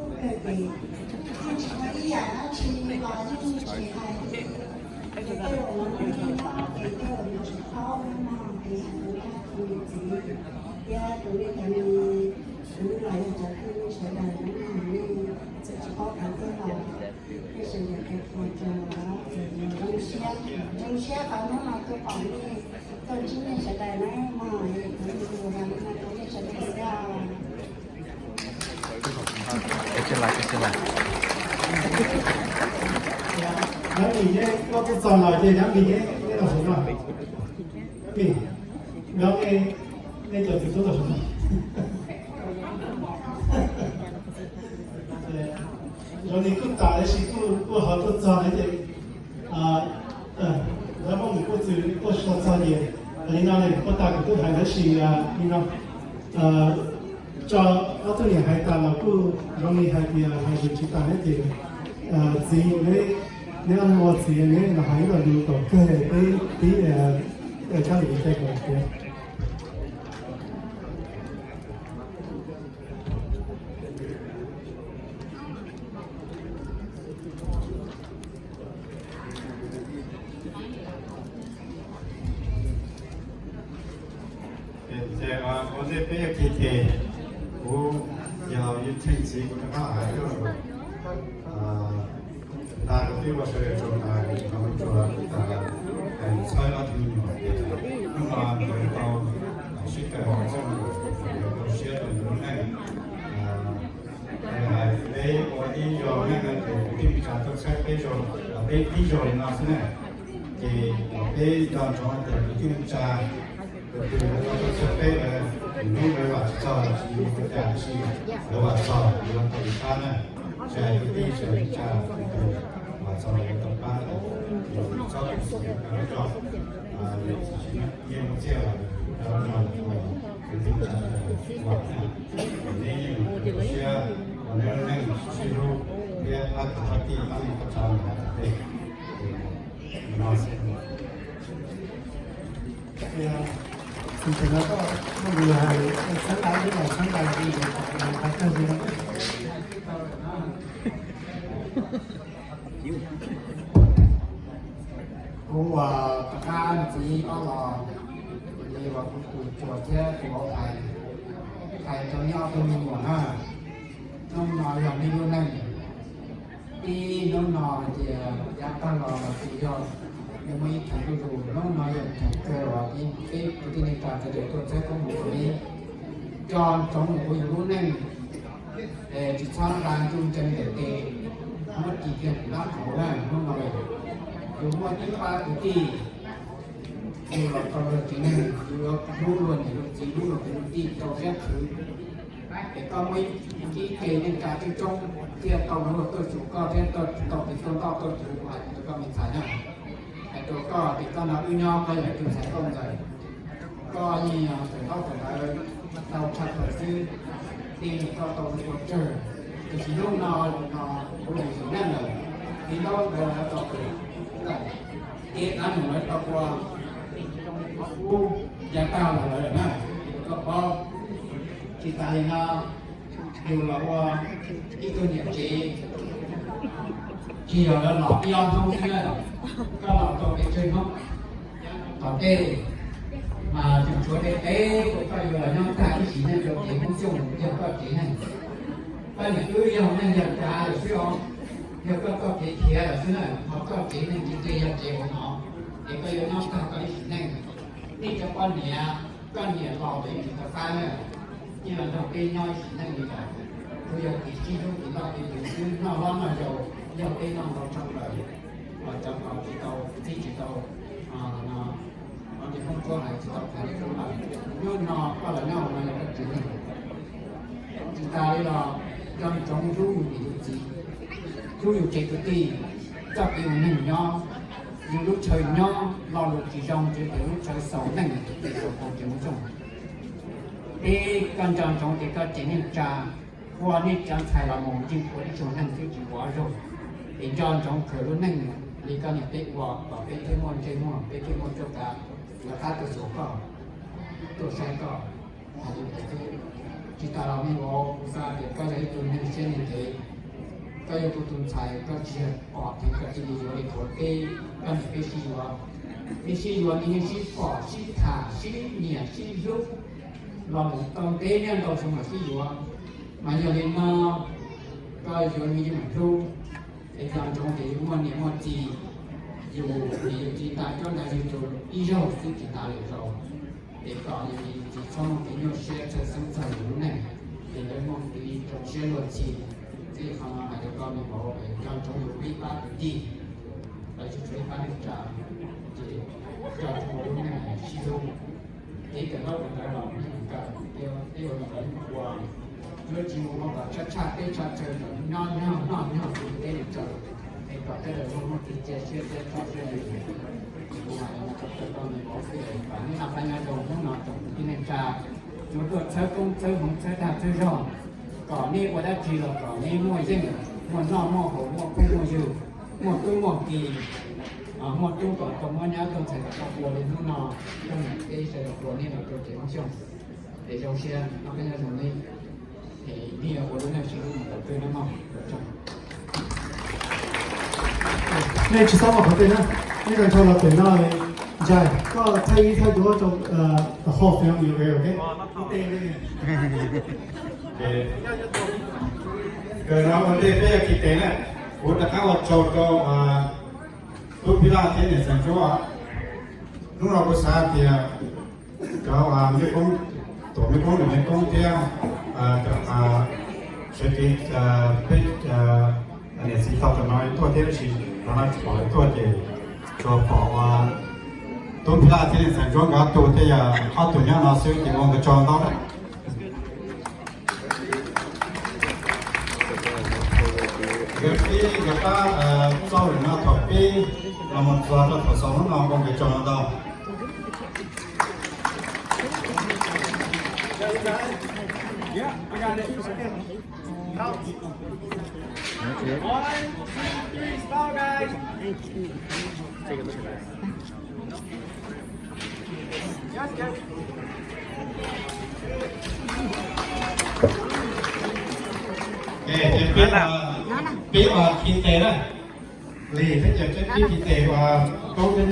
kawg ces yeej tsis muaj ib yam dab tsi los yeej tsis hais li. Ces tej zaum no nej nyob ces tej zaum yuav tsum paub no ces yog tus dab tsi txiv thiab tus nej cov me tub los yog cov phooj ywg sawv daws no nej txawm tsis paub qhov twg los nej sawv daws qhia qhia rau es zoo siab, zoo siab qhov hnub no tuaj pom nej, tuaj ntsib nej sawv daws na mog, es kuv tus yog li no rau nej sawv daws xwb os. Nyob Vim, nej tuaj txog no ces nyob Vim, nej los saum no. Vim, nyob nej, nej cov txiv tub los saum no. Zoo li kuj tas tab sis kuj, kuj ho tuaj txog na ces, Zab Muaj Mus Kuj Txwv tuaj so txog ces, li no ne, kuj tas kuv twb hais tab sis li no, tso ob tug niam hais tas los kuj zoo li hais tias hais lus tsis tas thiab ces, txiv, neb, neb ob leeg ua txiv neb los hais ib lo lus kom kawg peb tib, kab li tej kom tiav. Ua ntej peb yuav kis tes, kuv yog Yus Theej txiv, kuv rov qab hais ib lo lus tas rau peb ua sawv daws tsaug tas, tsaug tas, txhawb ob tug me nyuam ces hnub no nkawd tau sib tawm hauv txoj moo, nkawd tau siab rau nkawd lub neej. Peb ua ib zaug neej no ces kwv tij neej tsa tuaj txhawb peb zaug, peb tib zaug li no xwb na. Ces peb nco ntsoov tias kwv tij neej tsa tus twg lawv tau tuaj txhawb peb lawm, hnub lawv vam txog los tsis ua cas, tab sis lawv vam txog lawv tau pab na. Tsis hais kwv tij tsis hais neej tsa, tus twg vam txog lawv tau pab, txhob tu siab, rau zog, yeej muaj txiaj, rau zog, kwv tij neej tsa vam na. Neb yeej siab, neb lub neej sib hlub thiab pab kwv pab tij pab neej pab tsa mus txog tej. Kuv uas rov qab ntxiv ob los, kuv li uas kuv tus tsuas thiab tus hauv thaiv, thaiv rau neb ob tug me nyuam na. Hnub no yog neb lub neej, Ib hnub no hais tias yav tag los los tsis yog, yog muaj ib theem zuj zus, hnub no yog theem kawg uas peb kwv tij neej tsa sawv daws tuaj txhawb koob hmoov rau peb, nco ntsoov mus ua yus lub neej, tsis txhob nqa nruj nreem ntawm tes, muab ris kiag nram qhov na. Hnub no yus muaj ib pab kwv tij yus los tau luag tsev neeg, yus yuav hlub luag niam luag txiv, hlub luag kwv luag tij rau siab khwv. Es koj muaj ib ce neej tsa coob coob thiaj tau luag tuaj xyuas koj thiab tau tes tuaj ntoj tuaj tuv, kuv hais rau koj me ntxhais na. Hais rau koj tias koj no wb nyob koj yog ib tug ntxhais nkauj ntxawm, koj yeej yog feem ntaub feem ntawv tau tshaj plaws xwb, thiaj li koj tau ua tsawg. Tiam sis hnub no no kuv yus yim neej lawm, tiv ntaub ntawv lawv tau tus, kev qab nus lawv tau ua, ub, ya tag los lawm na, koj paub. Tsis tas li no, yus los ua ib tug niam tsev, tsis yog lawv los ib ob hnub xwb na, koj los tau pes tsawg hnub. Tom ntej mas tseem tshuav deb deb, koj yuav los nyob tag ib sim neej rau ces Hmoob Xyooj yog koj tsev neeg. Poj niam wb yog neeg yog tsav lawm xwb os, yog koj txoj kev khiav lawm xwb na, ho koj tsev neeg tsis tseem yog tsev hauv no, es koj yuav nyob tag koj ib sim neej. Nej cov poj niam, koj niam laus ces tsis tau qab na, yeej los nrog peb nyob ib sim neej li lawm. Kuv yog tiv sib hlub tiv noj tiv tus xwb, noj hlob noj yau, yog peb noj ntau tshaj plaws, los cov ko tsis tau txib tsis tau, no, qhov ntawd Hmoob Tsuab hais tsis tau khaiv li Hmoob lawm. Hnub no koj los nyob hauv no yog koj tsev neeg. Tsis tas li los nco ntsoov hlub yus niam yus txiv, hlub yus tsev kwv tij, txoj kev ua neeg nyob, yus lub chaw nyob lo lus tsis zoo tseem tias lub chaw xaus neej, tseem xaus tau tseem mus zoo. Peb koj nco ntsoov tias koj tsev neej tsa, ua nej cov ntxhais los mus yeej ua ib tsoom neeg twb tsis ua zaug, es nco ntsoov khaws lub neej li koj niam peb ua kom peb thiaj muaj ntsej muag, peb thiaj muaj cuab kav, lawv qab tuaj xyuas koj, tuaj saib koj. Tsis tas los me vauv, kuv xav tias koj yog ib tug neeg siab ntev, koj yog kuv tus ntxhais, koj tsis yog pom theem koj cia li yuav li qhov peb, koj niam peb sib yuav. Peb sib yuav nws yeej sib pom sib tham sib nyiam sib hlub los mus tau ntev niaj ntau xyoo los sib yuav, mas yog li no koj yuav nws yeej meem hlub. Es nco ntsoov tias yus muaj niam muaj txiv, yus niam yus txiv nta cuab nta yug yus ib zaug xwb tsis tas lwm zaus. Es kom yus niam yus txiv txhob muaj kev nyuaj siab txhawj xeeb txog yus lub neej, es lawv muaj kev zoo siab luag ntxhi. Txij qhov no hais rau koj me vauv es nco ntsoov yus ib pab kwv tij, lawv tsis tshuav ib pab neej tsa, ces nco ntsoov lub neej sib hlub. Kev kawm ntaub kawm ntawv los yeej kawm, peb ua li ntawd ua, yuav tsis mus ua kom tshaj tshaj teb tshaj chaw, nyob nyob noj nyob tus teb li tsaws, es kom tej laus muaj muaj kev cia siab thiab txoj siab li. Kuv hais no rau koj me vauv xwb, kom hnub no pab nyob zoo, hnub no tsoom kwv tij neej tsa, yuav tuaj txhawb koob txhawb hmoov txhawb dag txhawb zog, kom nej ua dab tsi los kom nej muaj yeej, muaj noj muaj haus, muaj phooj muaj ywg, muaj tub muaj ki, muaj tub kom tau muab nyab tau ntxhais kom tau ua li hnub no, koj niam peb sawv daws ua nej los rau tsev Hmoob Xyooj. Es zoo siab no peb nyob zoo nej, es nej yuav ua lub neej sib hlub mus thaum twg na mog. Nej tsis txhob mus qhov twg na, nej nrog nrho los pem no. Ntshai koj thaij ib thaij duab rau the whole family, ok? Kawm no ua ntej peb yuav khi tes na, kuv rov qab ua tsaug rau tub Pib Laj thiab niam Xeem Ntsuab. Hnub no kuv xav tias cov me koob, tuam me koob, nws me koob thiab cov sawv kev peb niam txiv tau tam no tuaj thiab, tab sis cov no tsis pom lawv tuaj ces tsuas pom tub Pib Laj thiab niam Xeem Ntsuab nkawd ob tug thiab, yog ob tug nyob no xwb ces ua nkawd tsaug ntau na. Nkawd pib, nkawd pab txoj lwm no thaum pib los mus txog rau thaum xaus hnub no ua nkawd tsaug ntau. Peb, peb khi tes na, li peb cov peb khi tes ua koob thiab